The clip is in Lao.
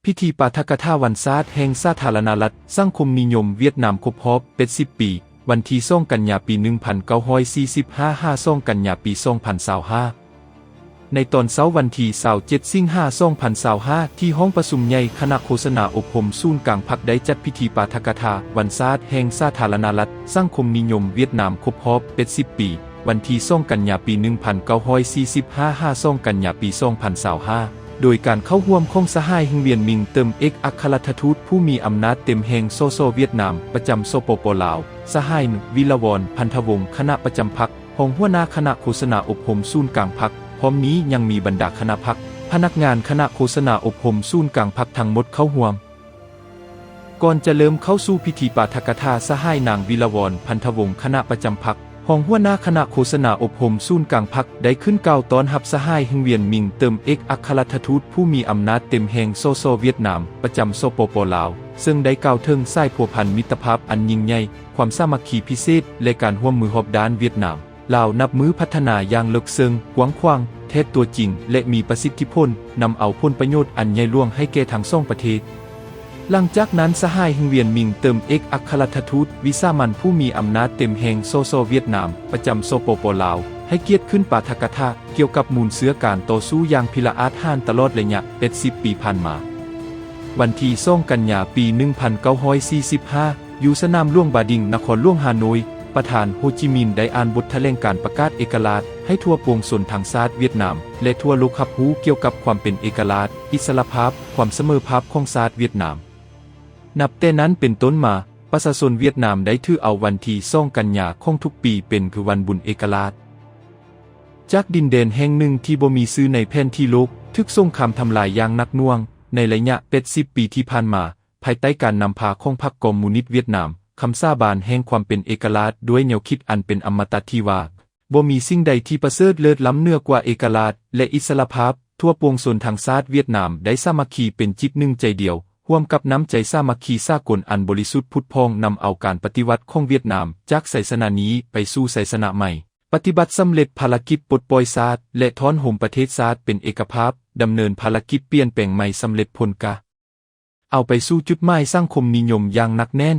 ພິທີປາຖະກະຖາວັນຊາດແຫ່ງສາທາລະນະລັດສັງຄົມນິຍົມຫວຽດນາມຄົບຮອບແປດສິບປີ, ວັນທີສອງກັນຍາປີໜຶ່ງພັນເກົ້າຮ້ອຍສີ່ສິບຫ້າ ຫາສອງກັນຍາປີສອງພັນຊາວຫ້າ. ໃນຕອນເຊົ້າວັນທີຊາວເຈັດສິງຫາສອງພັນຊາວຫ້າ ທີ່ຫ້ອງປະຊຸມໃຫຍ່ຄະນະໂຄສະນາອົບຮົມສູນກາງພັກໄດ້ຈັດພິທີປາຖະກະຖາວັນຊາດແຫ່ງສາທາລະນະລັດສັງຄົມນິຍົມຫວຽດນາມຄົບຮອບແປດສິບປີ, ວັນທີສອງກັນຍາປີໜຶ່ງພັນເກົ້າຮ້ອຍສີ່ສິບຫ້າ ຫາສອງກັນຍາປີສອງພັນຊາວຫ້າ ໂດຍການເຂົ້າຮ່ວມຂອງສະຫາຍ Huong Nguyen Minh ເຕີມ ເອກອັກຄະລັດຖະທູດຜູ້ມີອຳນາດເຕັມແຫ່ງ ສສ ຫວຽດນາມ ປະຈຳ ສປປ ລາວ, ສະຫາຍ ວິລະວອນ ພັນທະວົງ ຄະນະປະຈຳພັກ, ຮອງຫົວໜ້າຄະນະໂຄສະນາອົບຮົມສູນກາງພັກ, ພ້ອມນີ້ຍັງມີບັນດາຄະນະພັກ, ພະນັກງານຄະນະໂຄສະນາອົບຮົມສູນກາງພັກທັງໝົດເຂົ້າຮ່ວມ. ກ່ອນຈະເລີ່ມເຂົ້າສູ່ພິທີປາຖະກະຖາ, ສະຫາຍນາງ ວິລະວອນ ພັນທະວົງ ຄະນະປະຈຳພັກ, ຮອງຫົວໜ້າຄະນະໂຄສະນາອົບຮົມສູນກາງພັກ ໄດ້ຂຶ້ນກ່າວຕ້ອນຮັບສະຫາຍ Huong Nguyen Minh ເຕີມ ເອກອັກຄະລັດຖະທູດຜູ້ມີອຳນາດເຕັມແຫ່ງ ສສ ຫວຽດນາມ ປະຈຳ ສປປ ລາວ, ເຊິ່ງໄດ້ກ່າວເຖິງສາຍພົວພັນມິດຕະພາບອັນຍິ່ງໃຫຍ່, ຄວາມສາມັກຄີພິເສດ ແລະ ການຮ່ວມມືຮອບດ້ານຫວຽດນາມ ລາວ ນັບມື້ພັດທະນາຢ່າງເລິກເຊິ່ງ, ກວ້າງຂວາງ, ແທດຕົວຈິງ ແລະ ມີປະສິດທິຜົນ, ນຳເອົາຜົນປະໂຫຍດອັນໃຫຍ່ຫຼວງໃຫ້ແກ່ທັງສອງປະເທດ. ຫຼັງຈາກນັ້ນ, ສະຫາຍ Huong Nguyen Minh ເຕີມ ເອກອັກຄະລັດຖະທູດວິສາມັນຜູ້ມີອຳນາດເຕັມແຫ່ງ ສສ ຫວຽດນາມ ປະຈຳ ສປປ ລາວ ໃຫ້ກຽດຂຶ້ນປາຖະກະຖາກ່ຽວກັບມູນເຊື້ອການຕໍ່ສູ້ຢ່າງພິລະອາດຫານຕະຫຼອດໄລຍະແປດສິບປີຜ່ານມາ. ວັນທີສອງກັນຍາປີໜຶ່ງພັນເກົ້າຮ້ອຍສີ່ສິບຫ້າ ຢູ່ສະໜາມຫຼວງບາດິງ ນະຄອນຫຼວງຮ່າໂນ້ຍ, ປະທານ ໂຮຈິມິນ ໄດ້ອ່ານບົດຖະແຫຼງການປະກາດເອກະລາດໃຫ້ທົ່ວປວງຊົນທັງຊາດຫວຽດນາມ ແລະ ທົ່ວໂລກຮັບຮູ້ກ່ຽວກັບຄວາມເປັນເອກະລາດ, ອິດສະຫຼະພາບ, ຄວາມສະເໝີພາບຂອງຊາດຫວຽດນາມ. ນັບແຕ່ນັ້ນເປັນຕົ້ນມາ, ປະຊາຊົນຫວຽດນາມໄດ້ຖືເອົາວັນທີສອງກັນຍາຂອງທຸກປີເປັນຄືວັນບຸນເອກະລາດ. ຈາກດິນແດນແຫ່ງໜຶ່ງທີ່ບໍ່ມີຊື່ໃນແຜນທີ່ໂລກ, ຖືກສົງຄາມທຳລາຍຢ່າງໜັກໜ່ວງ, ໃນໄລຍະແປດສິບປີທີ່ຜ່ານມາ, ພາຍໃຕ້ການນຳພາຂອງພັກຄອມມູນິດຫວຽດນາມ, ຄຳສາບານແຫ່ງຄວາມເປັນເອກະລາດດ້ວຍແນວຄິດອັນເປັນອະມະຕະທີ່ວ່າ, ບໍ່ມີສິ່ງໃດທີ່ປະເສີດເລີດລ້ຳເໜືອກວ່າເອກະລາດ ແລະ ອິດສະຫຼະພາບ, ທົ່ວປວງຊົນທັງຊາດຫວຽດນາມໄດ້ສາມັກຄີເປັນຈິດໜຶ່ງໃຈດຽວ, ຮ່ວມກັບນ້ຳໃຈສາມັກຄີສາກົນອັນບໍລິສຸດຜຸດຜ່ອງ, ນຳເອົາການປະຕິວັດຂອງຫວຽດນາມຈາກໄຊຊະນະນີ້ໄປສູ່ໄຊຊະນະໃໝ່, ປະຕິບັດສຳເລັດພາລະກິດປົດປ່ອຍຊາດ ແລະ ທ້ອນໂຮມປະເທດຊາດເປັນເອກະພາບ, ດຳເນີນພາລະກິດປ່ຽນແປງໃໝ່ສຳເລັດຜົນກະ ເອົາໄປສູ່ຈຸດໝາຍສັງຄົມນິຍົມຢ່າງໜັກແໜ້ນ.